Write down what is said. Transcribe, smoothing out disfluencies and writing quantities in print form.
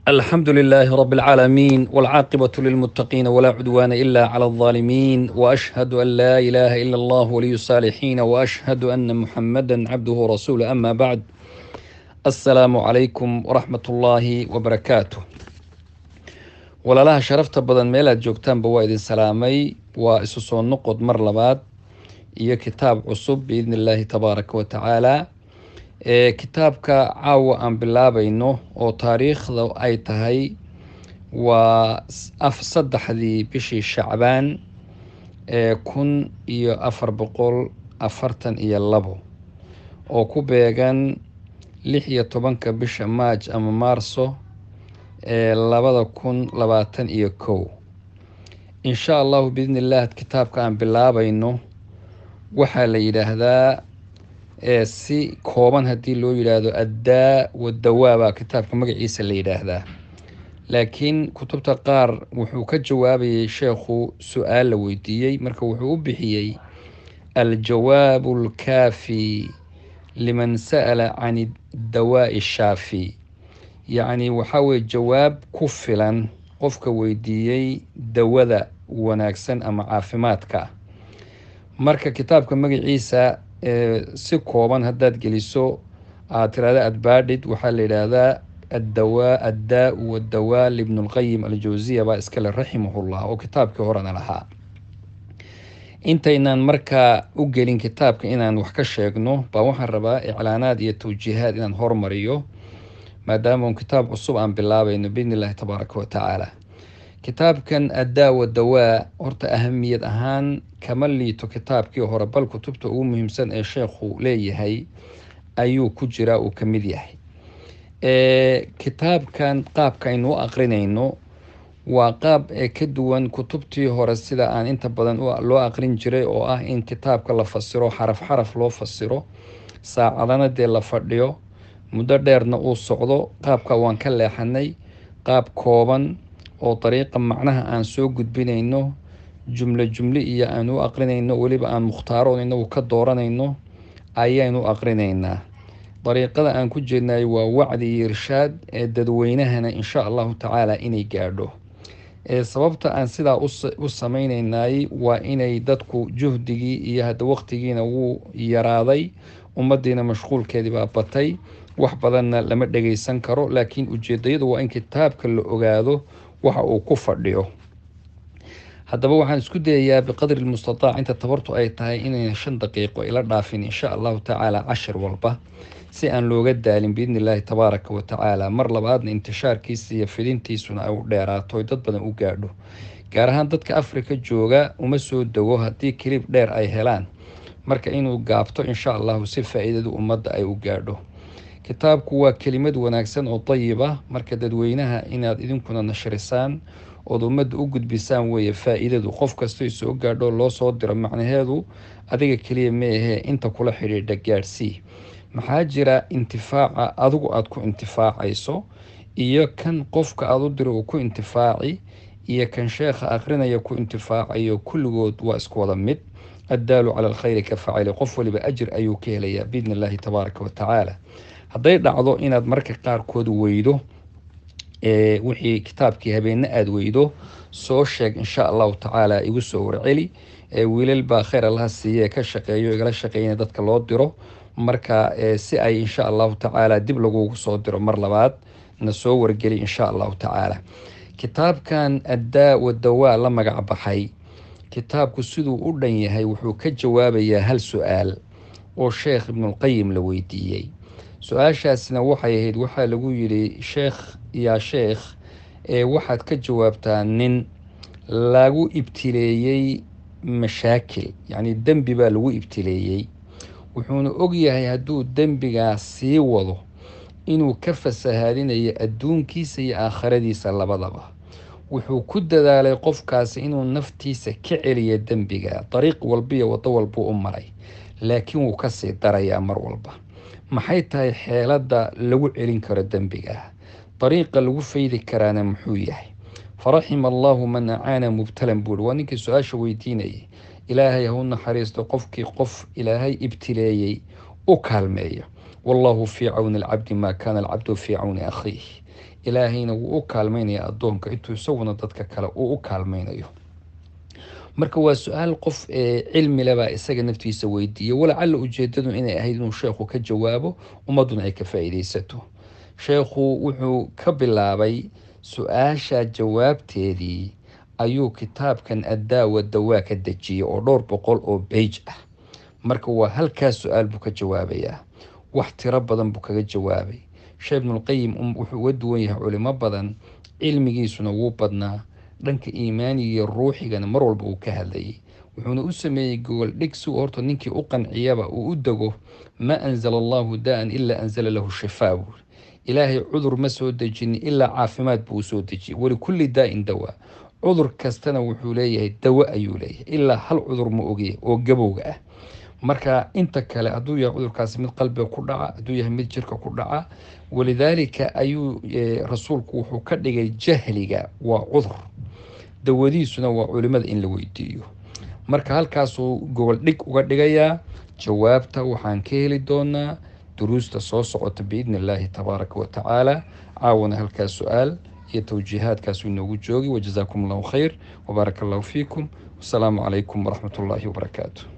الحمد لله رب العالمين، والعاقبة للمتقين، ولا عدوان إلا على الظالمين، وأشهد أن لا إله إلا الله ولي الصالحين، وأشهد أن محمدا عبده ورسوله. أما بعد، السلام عليكم ورحمة الله وبركاته. Walaalaha sharafta badan, meel aad joogtaanba waa idin salaamay. Waa isu soo noqod mar labaad iyo kitaab cusub biidni illaahi tabaaraka wa tacaala. Kitaabka caawa aan bilaabayno oo taariikhda ay tahay waa 3dii bishii Shacbaan ee 1442, oo ku beegan 16-ka bisha Maaj ama Maarso ee 2021, insha Allahu biidni illah. Kitaabka aan bilaabayno waxaa la yidhaahdaa, si kooban haddii loo yidhaahdo, Addaa Wadawaa baa kitaabka magaciisa la yidhaahdaa, laakiin kutubta qaar wuxuu ka jawaabayay sheekhu su-aal la weydiiyey, marka wuxuu u bixiyey Aljawaabu Alkaafi liman sa'ala can dawaa'i shaafi. Yacni waxaa weye jawaab ku filan qofka weydiiyey dawada wanaagsan ama caafimaadka. Marka kitaabka magaciisa si kooban haddaad geliso, aad tirahda aad baadhid, waxaa la yidhaahdaa Addawaa, Addaau Waddawaa libnulqayim Aljawsiya baa iskale raximahullah, oo kitaabkii horena lahaa. Intaynaan markaa u gelin kitaabka inaan wax ka sheegno, baa waxaan rabaa iclaanaad iyo tawjiihaad inaan hormariyo, maadaama un kitaab cusub aan bilaabayno biidni illahi tabaaraka wa tacaala. Kitaabkan Addaa Wadawaa horta ahamiyad ahaan kama liito kitaabkii hore, bal kutubta ugu muhiimsan ee sheekhu leeyahay ayuu ku jiraa, uu ka mid yahay. Kitaabkan qaabka aynu u aqrinayno waa qaab ee ka duwan kutubtii hore, sida aan inta badan loo aqrin jiray, oo ah in kitaabka la fasiro, xaraf xaraf loo fasiro, saacadana dee la fadhiyo, muddo dheerna uu socdo. Qaabka waan ka leexanay, qaab kooban oo dariiqa macnaha aan soo gudbinayno, jumlo jumle iyo aan u aqrinayno, weliba aan mukhtaaro inagu ka dooranayno ayaynu aqrinaynaa. Dariiqada aan ku jeednayo waa wacdi iyo irshaad ee dadweynahana insha Allahu tacaala inay gaadho. Sababta aan sidaa u sameynaynaay waa inay dadku juhdigii iyo hadda waqtigiina wuu yaraaday, ummaddiina mashquulkeedii baa batay, wax badanna lama dhageysan karo, laakiin ujeedayadu waa in kitaabka la ogaado waxa uu ku fadhiyo. Haddaba waxaan isku dayayaa biqadri lmustataac, inta tabartu ay tahay, inayna 5 daqiiqo ila dhaafin insha Allahu tacaala cashir walba, si aan looga daalin biidni illaahi tabaaraka wa tacaala. Mar labaadna intishaarkiisa iyo fidintiisuna ay u dheeraato, oy dad badan u gaadho, gaar ahaan dadka Afrika jooga uma soo dego haddii clip dheer ay helaan, marka inuu gaabto insha Allahu si faa-iidadu ummadda ay u gaadho. Kitaabku waa kelimad wanaagsan oo dayiba, marka dadweynaha inaad idinkuna nashrisaan ood ummadda u gudbisaan weeye faa-iidadu. Qof kastay soo gaadho loo soo diro, macnaheedu adiga keliya ma ahee, inta kula xidhiidha gaadhsii. Maxaa jira, intifaaca adigu aada ku intifaacayso iyo kan qofka aada u diro uu ku intifaaci iyo kan sheekha akrinaya ku intifaacayo, kulligood waa isku wada mid. Addaalu cala alkhayri ka facili, qof waliba ajir ayuu ka helayaa biidni illaahi tabaaraka wa tacaala. Hadday dhacdo inaad marka qaarkood weydo wixii kitaabkii habeenne aada weydo, soo sheeg insha Allahu tacaala, igu soo warceli. Wiilal baa khayr Allaha siiye ka shaqeeyo, igala shaqeeyana dadka loo diro, marka si ay insha Allahu tacaala dib lagugu soo diro mar labaad, na soo wargeli insha Allahu tacaala. Kitaabkan Addaa Wadawaa la magac baxay, kitaabku siduu u dhan yahay wuxuu ka jawaabayaa hal su-aal oo Sheekh Ibnulqayim la weydiiyey. Su-aashaasina waxay ahayd, waxaa lagu yidhi: "Sheekh, yaa sheekh, ee waxaad ka jawaabtaa nin lagu ibtileeyey mashaakil, yacni dembi baa lagu ibtileeyey, wuxuuna og yahay hadduu dembigaas sii wado inuu ka fasahaadinayo adduunkiisa iyo aakhiradiisa labadaba. Wuxuu ku dadaalay qofkaasi inuu naftiisa ka celiyo dembiga, dariiq walba iyo waddo walbuu u maray, laakiin wuu kasii darayaa mar walba. Maxay tahay xeeladda lagu celin karo dembiga? Dariiqa lagu faydi karaana muxuu yahay?" Faraxima Allahu man acaana mubtalan, buuri. Waa ninkii su-aasha weydiinayay. Ilaahay ha u naxariisto qofkii qof Ilaahay ibtileeyey u kaalmeeyo. Wallahu fii cawni alcabdi maa kaana alcabdu fii cawni akhiih. Ilaahayna wuu u kaalmaynaya addoonka intuu isaguna dadka kale uu u kaalmaynayo. Marka waa su-aal qof cilmi lebaa isaga naftiisa weydiiyey, walacalla ujeedadu inay ahayd inuu sheekhu ka jawaabo, ummadduna ay ka faa'iidaysato. Sheekhu wuxuu ka bilaabay su-aasha jawaabteedii ayuu kitaabkan Addaawa Dawaa ka dejiyey oo dhowr boqol oo beij ah. Marka waa halkaas su-aal buu ka jawaabayaa, wax tiro badan buu kaga jawaabay. Sheekh Ibnulqayim wuxuu uga duwan yahay culimo badan, cilmigiisuna wuu badnaa, dhanka iimaaniga iyo ruuxigana mar walba uu ka hadlayay, wuxuuna u sameeyey gogol dhig si uu horta ninkii u qanciyaba uu u dego. Ma anzala Allahu daa'an ilaa anzala lahu shifaa, buuri. Ilaahay cudur ma soo dejin ilaa caafimaad buu usoo dejiyey. Walikulli daa'in dawaa, cudur kastana wuxuu leeyahay dawo ayuu leeyahay, ilaa hal cudur ma ogyahay oo gabowga ah. Marka inta kale, hadduu yahay cudurkaasi mid qalbiga ku dhaca, hadduu yahay mid jirka ku dhaca, walidaalika ayuu rasuulku wuxuu ka dhigay jahliga waa cudur, dawadiisuna waa culimada in la weydiiyo. Marka halkaasuu gogol dhig uga dhigayaa. Jawaabta waxaan ka heli doonaa duruusta soo socota biidni Illaahi tabaaraka wa tacaala. Caawana halkaas su-aal iyo towjiihaadkaasuu inoogu joogay. Wajazaakum Allahu khayr wabaaraka Allahu fiikum, wasalaamu calaykum waraxmat ullaahi wabarakaatu.